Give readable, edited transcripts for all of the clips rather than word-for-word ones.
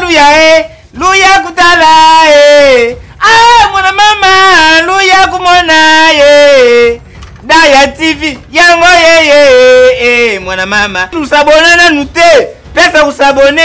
luya e luya kutala e ah, mwana mama luya kumona ye Daya TV yango yeye e mwana mama tusabone nanu te pesa kusabone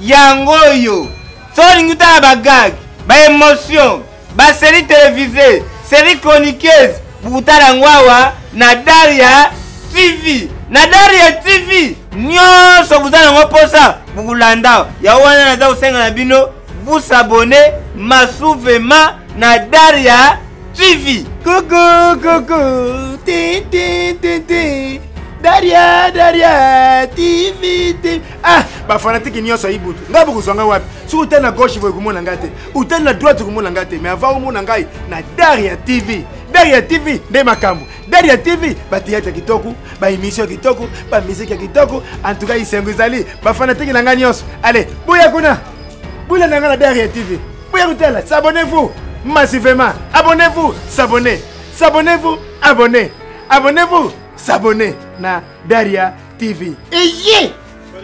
yango oyo so olingi otala bagag baémotion basérie télévisée série chroniqueuse bokutala yango awa na Daria TV na Daria TV nyonso boza nango mposa bokolanda yango wana naza kosenga na bino bosabone masuvema na Daria TV. Coucou, coucou, ti, ti, ti, ti. Daria, Daria, TV, TV. Ah, bafanatiki nyonso ya Ibutu. Ngai bokozwa ngai wapi? Soki otali na gauche boye komona ngai te. Otali na droite komona ngai te. Mais avant omona ngai na Daria TV. Daria TV nde makambo. Daria TV ba théâtre kitoko, ba émission kitoko, ba musique kitoko. En tout cas, isengo ezali. Bafanatiki na ngai nyonso. Allez, boya kuna. Boya na ngai na Daria TV. Boya kotala, s'abonnez-vous massivement. Abonnez-vous, s'abonnez. S'abonnez-vous, abonnez. Abonnez-vous, s'abonnez na Daria TV. Eye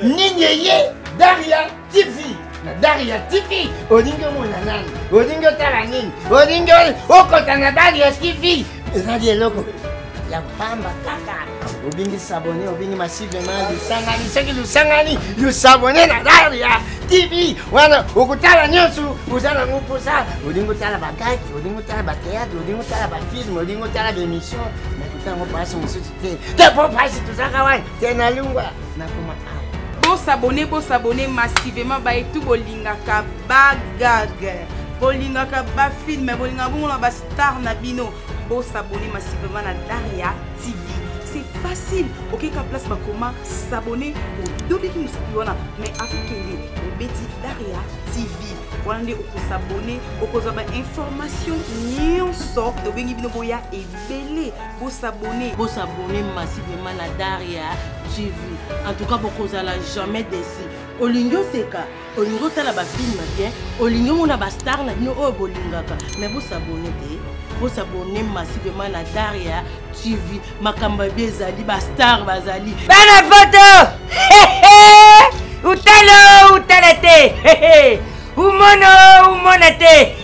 nini eye Daria TV na Daria TV olingi omona nani olingi otala nini olingi okota na Daria TV ezali eloko ya pamba kaka obingi sabone obingi masivema lusangani soki lusangani lusabone na Daria TV wana okotala nyonso oza nango mposa olingi otala bagaki olingi otala bateatre olingi otala bafilme olingi otala baémission nakotala yango mpasi mosusu te te mpo mpasi tozaka wana te nalungwa nakoma awa. Bosabone, bosabone massivement baetu bolingaka bagag, bolingaka bafilme, bolingaka bongo na bastar na bino. Bosabone massivement na Daria TV, c'est facile. Okeka place bakoma s'abonner, odobiki mosapi wana, mais akokende obeti Daria TV wana nde okosabone, okozwa bainformation nyonso. Tobengi bino boya ebele, bosabone, bosabone massivement na Daria TV. En tout cas bokozala jamais déçu. Olingi oseka, olingi otala bafilme bien, olingi omona bastar na bino oyo bolingaka, mais bosabone te. Bosabone massivement na Daria TV. Makambo ya ezali, bastar bazali. Bana poto utalo utala te, umono umona te,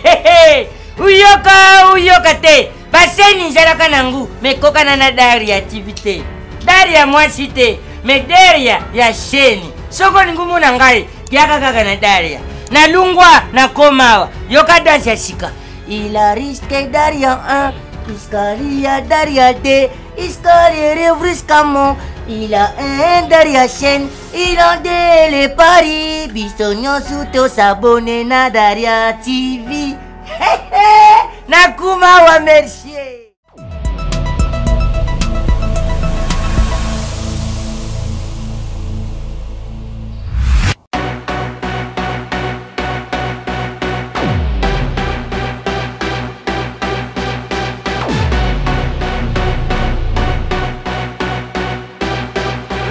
uyoka uyoka te. Baseni ezalaka nangu mekokana na Daria TV te, Daria mwasi te, me Daria ya sheni. Soki olingi omona ngai, yaka kaka na Daria. Nalungwa nakomawa, yoka danse ya sika. Il a risqué Daria 1, Iskaria Daria 2, Iskaria revriscamo. Il a un Daria chaîne, il a deux les paris. Biso nyonso tosabone na Daria TV. Nakuma wa merci.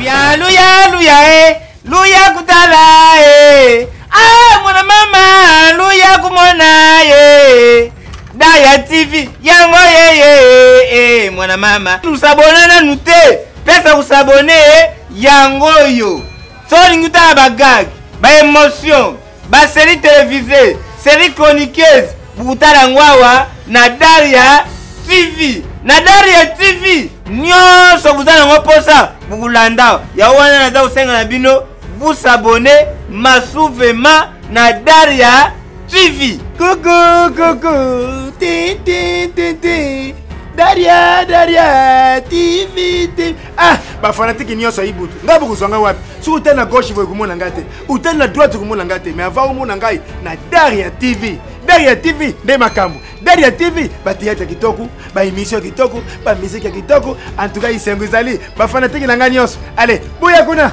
Luya, luya, luya, eh. Luya kutala, eh. Ah, mwana mama, luya kumona, eh. Daya TV, yango ye, ye, eh, mwana mama. Tusabone nanu te, pesa kusabone, eh, yango yo. So olingi otala bagag, ba émotion, ba série télévisée, série chroniqueuse, bokutala yango awa na Daria TV. Na Daria TV nyonso boza nango mposa bokolanda yango wana naza kosenga na bino bosabone masuvema na Daria TV. Coucou, coucou, ti, ti, ti, ti. Daria, Daria, TV, TV. Ah, bafanatiki nyonso ya Ibutu. Ngai bokozwa ngai wapi? Soki otali na gauche boye komona ngai te. Otali na droite komona ngai te. Mais avant omona ngai na Daria TV. Daria TV nde makambo. Daria TV ba théâtre kitoko, ba émission kitoko, ba musique kitoko. En tout cas isengo ezali. Bafanatiki na ngai nyonso. Allez, boya kuna.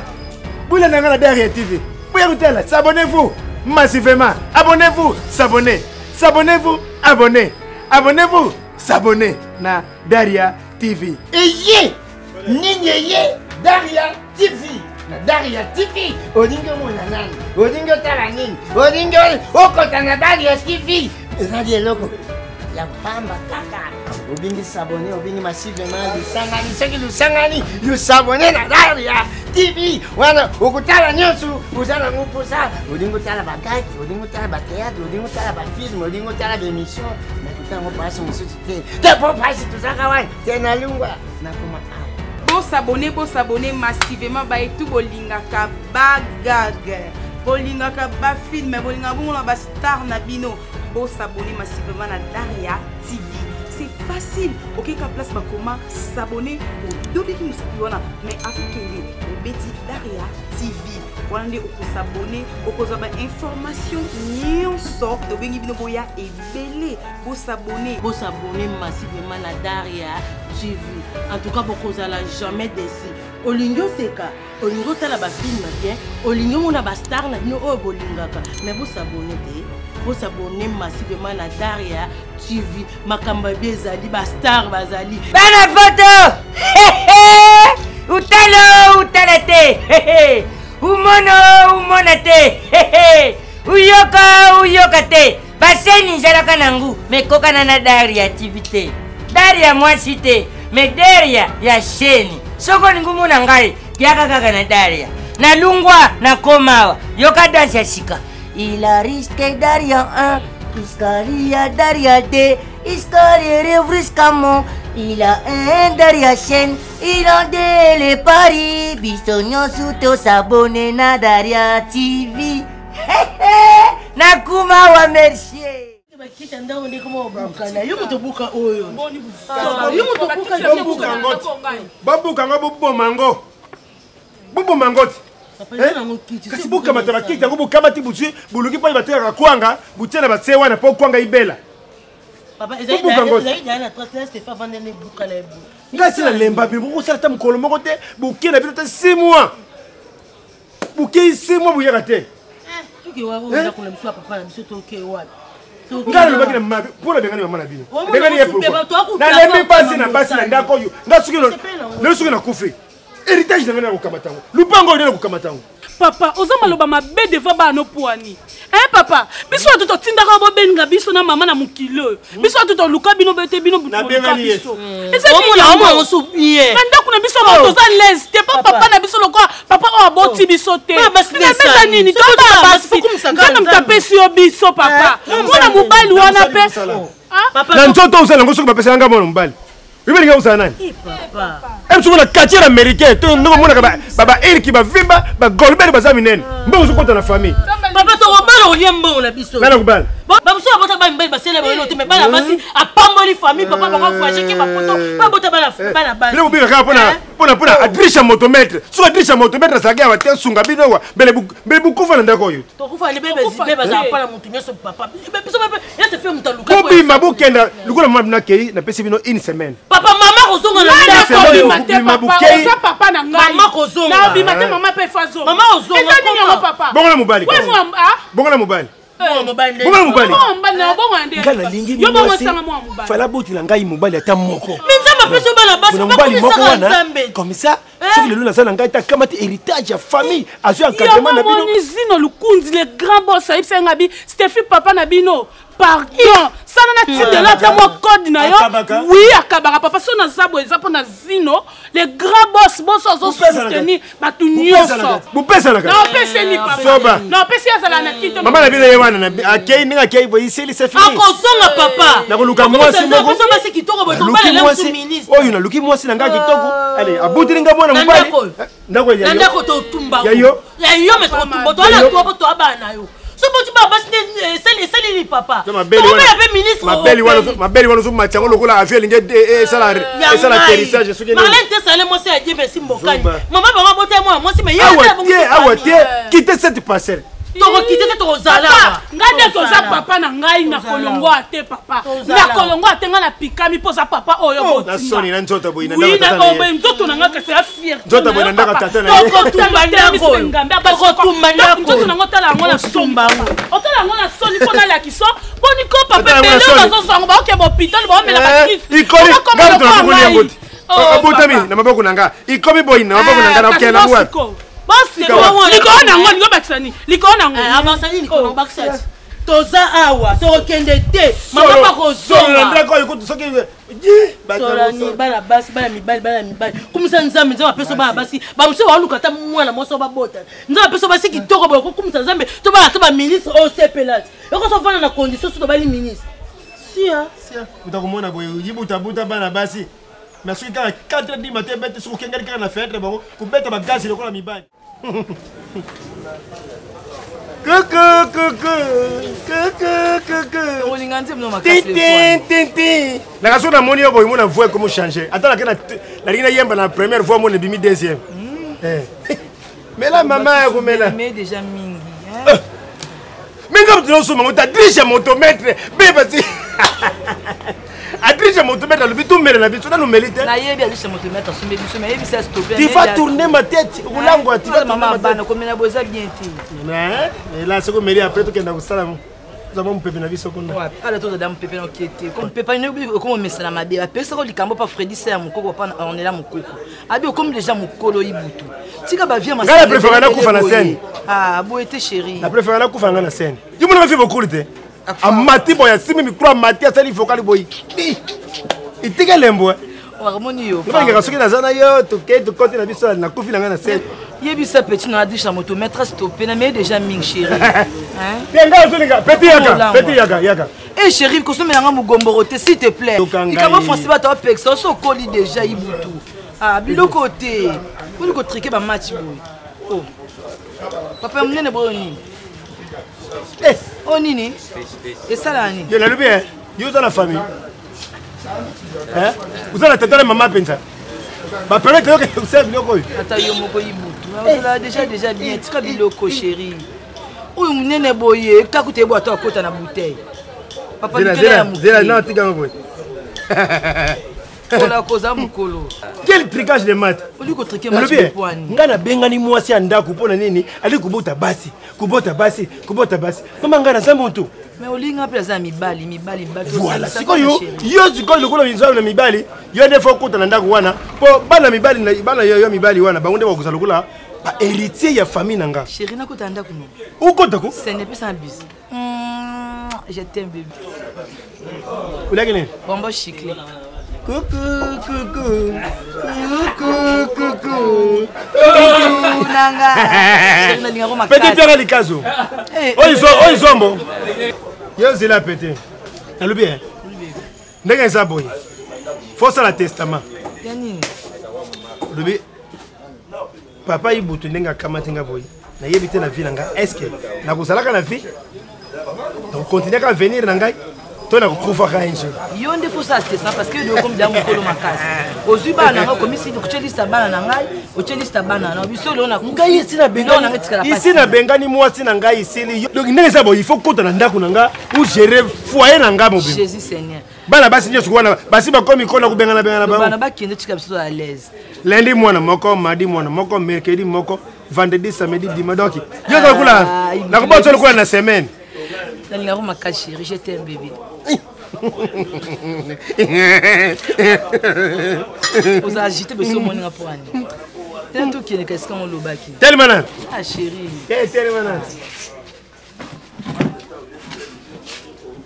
Boya na ngai na Daria TV. Boya kotala, s'abonnez-vous massivement. Abonnez-vous, s'abonnez. S'abonnez-vous, abonnez. Abonnez-vous, s'abonnez na Daria TV. Eye nini eye Daria TV na Daria TV olingi omona nani olingi otala nini olingi okota na Daria TV ezali eloko ya pamba kaka obingi sabone obingi masivema lusangani soki lusangani lusabone na Daria TV wana okotala nyonso oza nango mposa. Olingi otala bagage, olingi otala batheatre, olingi otala bafilme, olingi otala baémission, nakotala yango mpasi mosusu te te, mpo mpasi tozaka wana te. Nalungwa, nakoma awa. Bosabone, bosabone massivement. Baetu bolingaka bagag, bolingaka bafilme, bolingaka bongo na bastar na bino, bosabone massivement na Daria TV. C'est facile, okeka place bakoma s'abonner, odobiki mosapi wana, mais akokende obeti Daria TV wana nde okosabone, okozwa bainformation nyonso. Tobengi bino boya ebele, bosabone. Bosabone massivement na Daria TV. En tout cas, bokozala jamais déçu. Olingi oseka, olingi otala bafilme bien, olingi omona bastar na bino oyo bolingaka, mais bosabone te. Bosabone massivement na Daria TV. Makambo ebi ezali, bastar bazali. Bana foto utalo utala te, umono umona te, uyoka uyoka te. Baseni ezalaka nangu mekokana na Daria TV te, Daria mwasi te, me Daria ya sheni. Soki olingi omona ngai, yaka kaka na Daria. Nalungwa, nakoma awa. Yoka danse ya sika. Il a risqué Daria 1, Iskaria Daria 2, Iskaria Revriscamo. Il a un Daria chaîne, il a deux les paris. Biso nyonso tosabone na Daria TV. Nakuma wa, merci. Bakiti ya ndako nde koma obukana. Yo moto obuka oyo, yo moto obuka. Bobuka yango ti, bobuka yango, boboma yango, boboma yango ti. Papa, eza nango kiti. Kasi bokamata bakiti yango, bokamati, bozwi, boluki mpo batekaka kwanga, botie na batie wana mpo kwanga ibela. Papa, Bobuka yango. Ezali daya na trace Stefa avanda nde ebuka na ebu. Ngai si nalemba bino. Bokosala ata mokolo moko te, bokie na bino te 6 mois, bokei 6 mois, boyaka te. Toke wapi? Oyo ndako na biso ya papa na biso, toke wapi? Ngai nalobaki na mama mpo nabengani mama na bino. Omona Bengani ye. mosusu Pourquoi? bato akuta Nalembi kwa basi na koma basi na mosali. ndako oyo. Ngai soki Sepela yango. Lelo soki nakufi, héritage na ngai nakokamata yango, lupango oyo nde nakokamata yango. Papa, oza maloba mabe devant bana opwani. Eh papa, biso bato totindaka bobenga biso na mama na mokili oyo. Biso bato toluka bino bete bino butu boluka Nabengani ye. biso. Ezali Omona yango. omona mosusu bien. Na ndako na biso bato toza lese te po Papa. papa na biso lokola papa oyo aboti biso te. Bana basi Bina nde beza esali. nini? Soki Tobala bana basi, basi. fokumisaka Nzambe moto Nzambe. apesi yo biso papa. Eh, Mwana mobali wana Mosali, mpe. mosala. Ah? Papa, Na nzoto osala yango, soki bapesaka ngai mwana mobali, oyebi osala nani? Eh, papa. Biso mona quartier américain to ndenge omonaka baeriki bavimba, bagolbert baza minene, mbongo ozokota na famille. Papa, tokobala kolia mbongo na biso. Nana kobala. Bamosusu babota bana mibali, basele bango te, mais bana basi apamboli famille. Papa, bango voyage ke bapoto, babota bana bana basi. Bino bobika kaka mpona adriche ya motomètre. Soki adriche ya motomètre azalaki awa te, asunga bino awa, mbele bukufa na ndako oyo. Tokufa libebe. Tokufa Be bazala te. pa na motu nyonso papa. Biso mpe ese fe moto aluka. Bobima, bokenda lokola mama bino akei. Napesi bino une semaine. Papa, mama kozonga na Nana ndako oyo. kobima te Bima papa, bukei. oza papa na ngai. Mama kozonga. Naobima te, mama mpe fa zonga. Mama ozonga, Eza nini yango koma. papa? Bongo na mobali We kasi. ah? Bongo na mobali. Mwana mobali nde- Bongo na mobali. Mwana mobali na obongo nde. Ngai nalingi Yo bongo mwasi osanga mwana mobali. fala botela ngai mobali ata moko. Me Nzambe apesi yo bana basi. Mpona mobali moko bakomisaka wana Nzambe. comme ça, soki lelo naza na ngai te, akamati héritage ya famille, azwi encadrement na bino. Moni Zino Lukunzi, le grand boss, ayebisa nga bi Stefi, papa na bino, pardon, sala na tindela ata mwa code na yo. Akabaka. Oui, akabaka papa. So naza boye, eza mpo na Zino le grand boss, boso azosoutenir bato nyonso. Bopesanaka. Na opeseni papa. Soba. Na opesi, azala na kito. Mama na bino ye wana akei ndenge akei boye, iseli, c'est fini. Akozonga papa. Nakoluka mwasi moko. Biso basi kitoko boye, Naluki tobalela mwasi mosu ministre. Oyo naluki mwasi na ngai kitoko, ale aboteli ngai mwana Na mobali. ndako oyo. Eh, ndako ya Na yo. ndako totumba. Ya yo. Ya yo, me tokotumba, toala Ya yo. toa po toa bana na yo. So boti bana basi nde esaleli papa. To mabeli Tokobela wana mpe ministre. Mabeli wana mabeli wana ozomatia yango lokola avion elingi esala atterrissage soki nini. Marlene te sale mwasi ya Dieu merci mbokani. Zomba. Mama bango abota mwana mwasi, me ye Awa ata te, awa te, quitte cette parcelle. Tokokite te, tokozala Papa, awa. ngai nde toza Tozala. papa na ngai na Tozala. kolongwa te papa. Tozala. Na kolongwa te, ngai napikami mpo oza papa oyo. Na soni na nzoto boye na Oui, ndako tata na ye. nzoto na ngai kasi ya fierté. Nzoto boye na ndako tata na ye. Tokotumba ndako oyo. Tokotumba ndako oyo. Nzoto nango, otala yango na soni. Tokotumba yango. Otala yango na soni mpo nalakisa boni ko papa. Otala yango na Ebele soni. bazozwa yango, baoke bahôpital, baomela bakisi. Ikoli ngai moto nakokoli yango te. Oh, Obotami papa. na maboko na nga, ikomi boyi na maboko na nga, nakokende nango wapi? Likolo nango, likolo bakisa nini? Likolo nango. Abakisa nini? Likolo bakisa ti. Toza awa, tokokende te. Mama bakozonga. Soki solani bana basi, bana mibali, bana mibali, kumisa Nzambe. Nzambe apesa bana basi, bamosusu baoluka ata mwana mwasi oyo babota. Nzambe apesa basi kitoko boye, kokumisa Nzambe. To bana to baministre oyo osepela ti yokoso ovanda na condition so tobali ministre sia. Uta komona boye yibutabuta bana basi, mais soki kaka 4 heures du matin ebete, soki okengeli kaka na fenêtre, bango kobeta bagasi lokola mibali. Coucou, coucou, coucou, coucou. Olinga nzembo makasi. Tintin, tintin. Naka so namoni yo boye, mona voix ekomi changer. Ata nake nalingi nayemba na première voix, mona ebimi deuxième. Eh. Mela mama ya komela. Mais déjà mingi. Hein? Mais nga moto nazosomba ngo ta dirige motomètre beba ti adirige motomètre alobi tumela na biso, nanu omeli te. Nayebi adrige motomètre asombi biso, mais ayebisa stopper. Tu vas tourner ma tête, okolangwa, tu vas tourner mama ma tête. Bana komela boye eza bien te. Mais là soki omeli, après tokenda kosala ozama mopepe na biso kuna. Wapi ala tozala mopepe na okie te, comme pepe okoma omesana mabe, bapesaka likambo pa Fredi sa ya mokoko, papa Ornela mokoko abi okomi déjà mokolo Ibutu, tika bavie. Ngai na préféré nakufa na scène. Ah, boye te, chéri. Na préféré nakufa nga na scène. Yo mona bafi bokulu te, amati boye, asimi micro, amati, asali vocal boye, etika lembo. Wakamoni yo. Ngalingaka soki naza na yo, toke tokoti na biso, nakufi na ngai na scène. Yebisa petit na adrisha moto maître stoppe na meye déjà mingi, chéri. Te, ngai ozolinga petit, yaka petit, yaka yaka. Eh chéri, kosomela nga mogomboro te, s'il te plaît. Yoka ngai. Likambo français bato bapekisa oso, okoli déjà Ibutu. Ah, biloko te, boni kotrike bamatch boye. Oh papa ya monene boyo nini? Eh, oyo nini esalaka nini? Yo nalobi e, yo oza na famille, oza na tata na mama mpenza, bapermettre yoke kosala biloko oyo? Ata yo moko Ibutu, ozala déjà bien, tika biloko chéri. Oyo monene boye, kakuta yebo ata akota na bouteille, papa. Zela, Likela ya zela, zela, moke. non, tika boye. Kola koza mokolo. Quel tricage de mat! Oli kotrike match. Nalobi eh, Bopwani. ngai nabengani mwasi ya ndako mpo na nini? Ali kobota basi, kobota basi, kobota basi. Mama, ngai naza motu. Mais olinga mpe aza ya mibali, mibali, mibali. Voilà. Osalisaka Sikoyo chéri. yo sikoyo lokola mizwa na mibali, yo nde fo okota na ndako wana mpo bana mibali bana yo mibali wana, bango nde bakozala lokola bahéritier ya famille na nga. Chéri, nakota na ndako no. Okota ko. Sene pesa na bise. Je t'aime, bébé. Oliaki nini? Bonbon chicle. Coucou, coucou, coucou, coucou. Nanga chéri, nalingako Petit makasi. Pierre Likazo. Eh, Oyo zombo. Yo zela petit. Nalobi eh. Ndenge eza boye. Faut sala testament. Ya nini? Lobi papa Ibutu ndenge akamati nga boye. Nayebi te na vie na nga. Est-ce que nakozalaka na vie? Nakokontinue ka venir na ngai to nakokufaka un jour? Yo nde fosala testament, parce que yo okomi da mokolo makasi, ozwi bana na ngai, okomisi otie liste ya bana na ngai, otie liste ya bana na biso lelo na Ngai esi biloko na ngai etikala isi pasi. Nabengani mwasi na ngai, esili. Donc ndenge eza boye, il faut kota na ndako na nga ou gérer foyer na nga mobimba. Jésus Seigneur! Bana basi nyonso wana basi bakomi kona kobengana bengana bana bango. Bakende, tika biso à l'aise. Lundi mwana moko, mardi mwana moko, mercredi moko, vendredi, samedi, dimanche. Donc yo oza lokola Ah, nakobota lokola na semaine. Nalingako makasi, chéri, je t'aime, bébé. Oza agité beso, omoninga mpo ani tena tokendeka esika ngo olobaki. Telema nani? Ah chéri. Te, telema nani?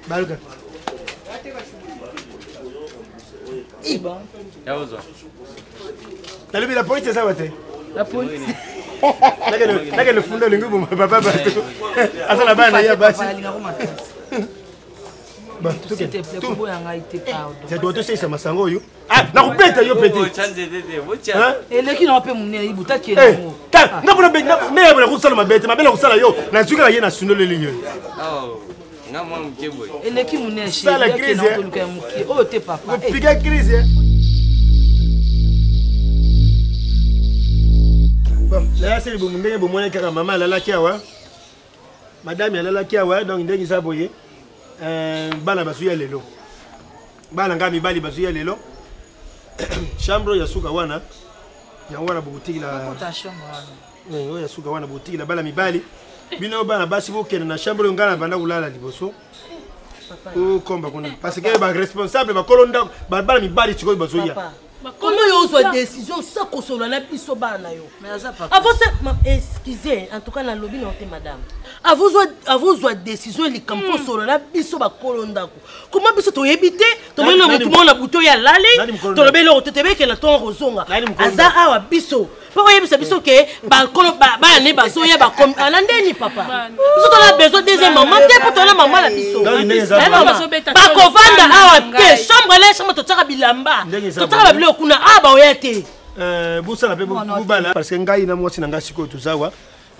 Baluka. Nalobi la police eza wa te. La police. Nakende funda, olingi boma papa, bato aza na bana ya basi. Nalingako makasi. Bon, S'il te plaît, koboya ngai te, pardon. Tosilisa masango oyo. Ah, nakobeta yo petit. Hein? Eleki nango mpe monene, Ibutu, akende Eh, yango. ta nga mpona ndenge bona kosala mabe te, mabe na kosala yo, nazwi kaka ye, nasundoleli yo. Eleki monene. Sala Chéri, crise, akende eh. toluka ya moke oyo te, papa. Eh, kopika crise, eh. Bon, nayasi libumu ndenge bomoni kaka mama alalaki awa, madame alalaki awa. Donc ndenge eza boye, bana bazwi ya lelo, bana ngai mibali bazwi ya lelo chambre oyo ya suka wana, yango wana bokotikila. Kota chambre wana. Oyo ya suka wana botikila bana mibali. Bino bana basi bokende na chambre oyo ngai na banda kolala liboso, okomba kuna, parce que baresponsable bakolo ndako, bana mibali sikoyo bazoya. Papa, comment yo ozwa décision sa kosolola na biso bana na yo? Mais aza papa. Avant ça, excusez, en tout cas nalobi na yo te, madame. Avozwa décision likambo fo solo na biso bakolo ndako. Koma biso toyebi te, tomoni na motu moko na butu oyo alali, tolobi eloko te, toyebekela ntongo kozonga. Aza awa biso mpo oyebisa biso ke bakolo bana ne bazoya bakomi ala ndeni papa. Biso tona besoin deuxième mama te mpo tona mama na biso. Bakovanda awa te, chambre le chambre totiaka bilamba, totiaka babiloko kuna, awa baoya te. Bosala mpe bobala parce que ngai na mwasi na ngai sikoyo tozawa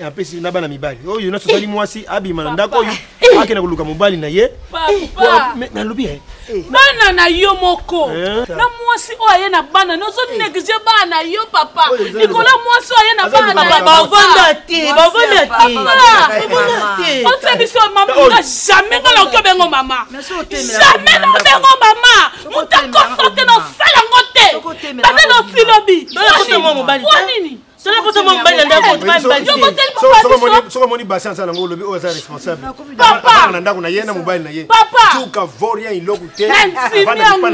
apesi na bana mibali oyo nyonso osali mwasi abima na ndako oyo akenda koluka mobali na ye. Nalobi bana na yo moko na mwasi oyo aye na bana, nozonéglige bana na yo papa. Likolo mwasi oyo aye na bana, bavanda te, bavanda te. Otie biso mama nga jamais nga nakoki obengo mama, jamais naobengo mama. Moto akosa te, nasala yango te. Bana nosilobi nini? Soki poso mwa mobali na ndako. Soki omoni basi aza nango, olobi oyo aza responsable na ndako na ye na mobali na ye. Tuka vaurien eloko te. Na ndimi yango.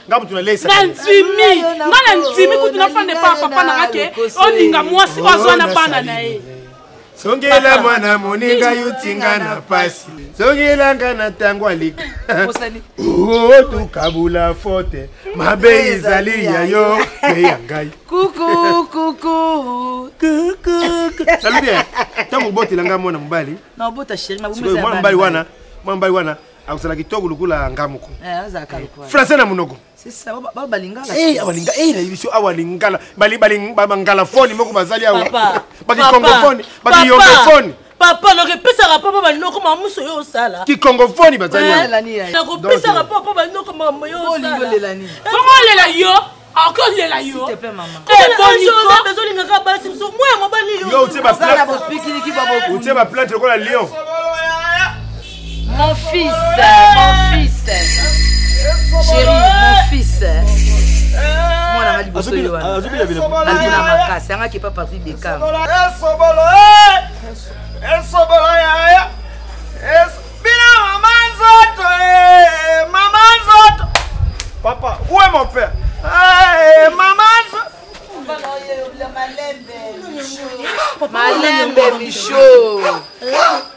Nga mutu nalesa. Na ndimi nga, na ndimi kutu nafanda epa papa nanga ke olinga mwasi oyo azwa na bana na ye. Songela mwana moninga yutinga na pasi, songelanga na ntango alika tukabula fote mabe ezali ya yo mpe ya ngai. Kuku kuku. Salut bien. Ntango obotela ngai mwana mobali, mwana mobali wana, mwana mobali wana akozala kitoko lokola nga moko, français na monoko. Awalinga nayebi biso awa lingala, bangalafone moko bazali awa, bakikongofone, bakiyongofone. Papa, nakopesaka papa bandoko mamuso oyo osala. Kikongofone bazali awa. Nakopesaka papa bandoko makambo oyo osala. Bongo olela yo, akolela yo. Bezolingaka basi mosusu moya mobali. Yo otie baplante lokola lion. Mon fils, mon fils. Chérie, mon fils. Mwana nga liboso yo wana. Abina makasi, anga ke papa Patrick Beckham. Esobolo, esobolo yaya. Bina mama nzoto, mama nzoto. Papa, où est mon père? Eh, mama nzoto. Malembe, Micho.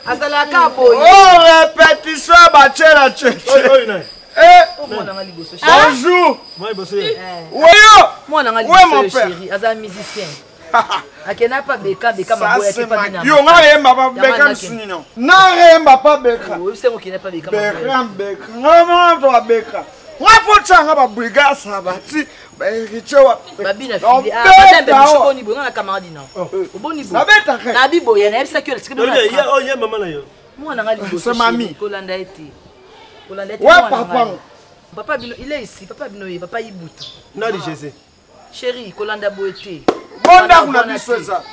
Azalaka boye. Oh, répétition bachela cheche. Bonjour. Oyo. Mwana nga Où est mon liboso père? chéri, aza musicien. Akenda pa beka beka maboya ke pa bina. Yo nga yemba pa beka msunino. Na yemba pa beka. Oyebisa ngo okenda pa beka. Beka beka. Nga mwana to beka. Nga fo nga ba brigade sabati. Ba héritier wa. Babina fili. Ah, malembe Micho, boni boye nga na camarade na. Oboni boye. Nabeta ke. Nabi boye nayebisaki yo sika. Oyo ye mama na yo. Mwana nga liboso. C'est mamie. Kolanda ye te. Kolanda ye te. Ouais papa. Papa bino, il est ici, papa bino ye, papa Ibutu. Nadi Jésus. Chéri, kolanda boye te. Bonda kuna biso eza.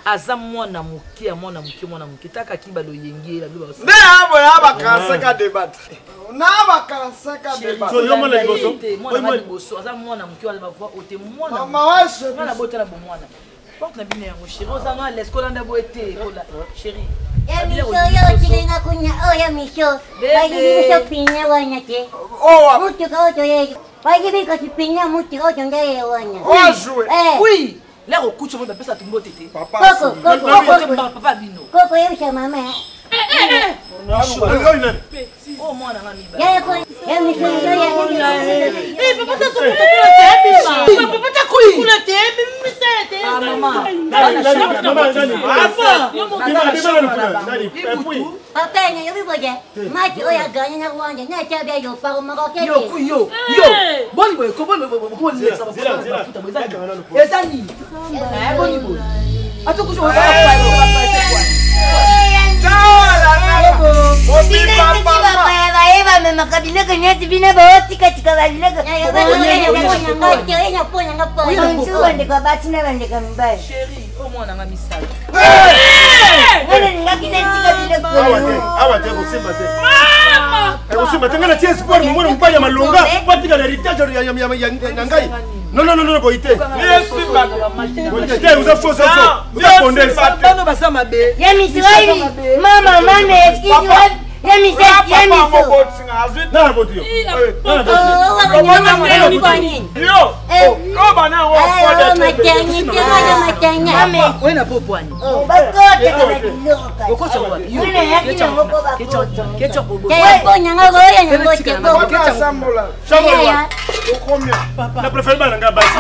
Aza mwana moke ya mwana moke, mwana moke taka kiba loyenge la bilo. Nde abo ya ba 45 débattre. Na ba 45 débattre. Yo mwana liboso. Mwana liboso aza mwana moke wana bavoi ote mwana. Mama wa mwana botala bo mwana. Porte na bino yango chéri, ozanga les kolanda boye te, kola chéri. Ya miso yo otilenga kunya oyo miso bayibi biso pine wana te. Mutuka oyo toyeyi bayibi kasi pine mutuka oyo tondaye wana. Ojoué. Oui. Lero kucho mo bapesa tumbo tete. Papa. Koko koko papa bino. Koko yebisa mama. Oyo nani? Oh mwana nga miba. Ya ko ya miso yo ya. Eh, papa ta sokuta kuna te, papa ta kuna te, bimisa te. Ah mama. Papa na yobi boje match oyo aganye na Rwanda na tabia yo paro moko Yo ku yo. Yo. Boni boye ko boni boye ko lesa bafuta boye eza nini? Eza nini? Eh boni boye. Atuku jo ba ba ba. Bamemaka biloko nyonso bino baotikatika babiloko bonjour bandeko basi na bandeko mibali. Chéri, oh mwana nga misala. Wana ningaki natika biloko. Awa te, kosimba te, ekosimba te. Ngai natie espoir mwana mobali ya malonga batika na héritage ya ngai. Non non non, boye te, boye te, oza faux, oza faux, oza pondese. Bano baza mabe. Ya misiwai mama mama excuse. Ya miso, ya miso. Na préféré bana nga basi.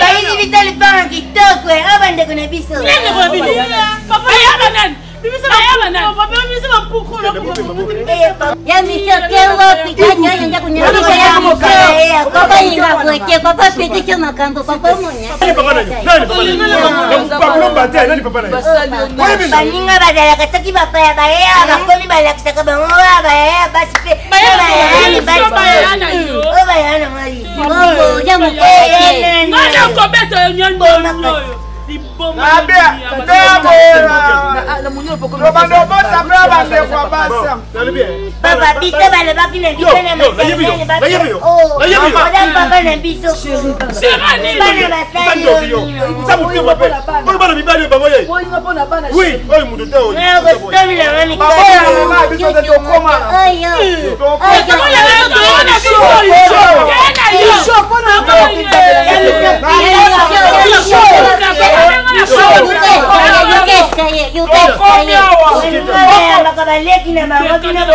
Bayini biso lipanga kitoko oyo bandeko na biso. Ya miso papa yinga boye papa pekisa makambo papa monya. Baninga bazalaka soki bapaya bayeya bakomi balakisaka bango oyo bayeya basi mpe oyo bayaya na mwali ya mokobeta yo Papa biso balobaki na biso na matanga papa na biso bana basali oyo bana mibali bango ye oui oyo moto te oyokotomilanga mikolobayambaka baleki na bango bino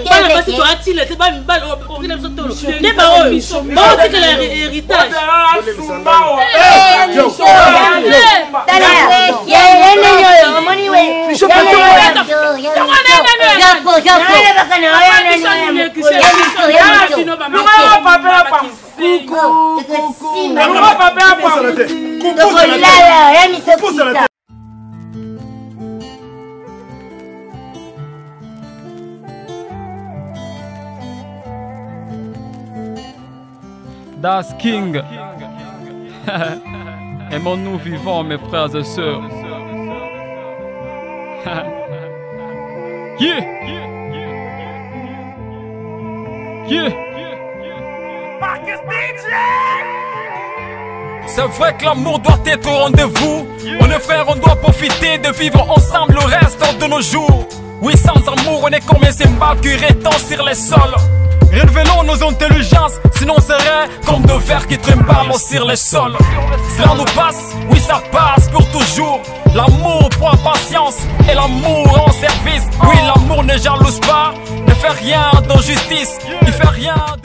bana basi toatila te bamibali biso tolo nde baoyo baotikala héritage. Tokolala ya miso. Das King. Aimons-nous vivants, mes frères et sœurs. Yeah. Yeah. C'est vrai que l'amour doit être au rendez-vous. On est frères, on doit profiter de vivre ensemble le reste de nos jours. Oui, sans amour, on est comme les cymbales qui rétendent sur les sols. Révélons nos intelligences, sinon on serait comme de vers qui trimballent sur les sols. Cela nous passe, oui ça passe pour toujours. L'amour prend patience et l'amour en service. Oui, l'amour ne jalouse pas, ne fait rien d'injustice, il fait rien de...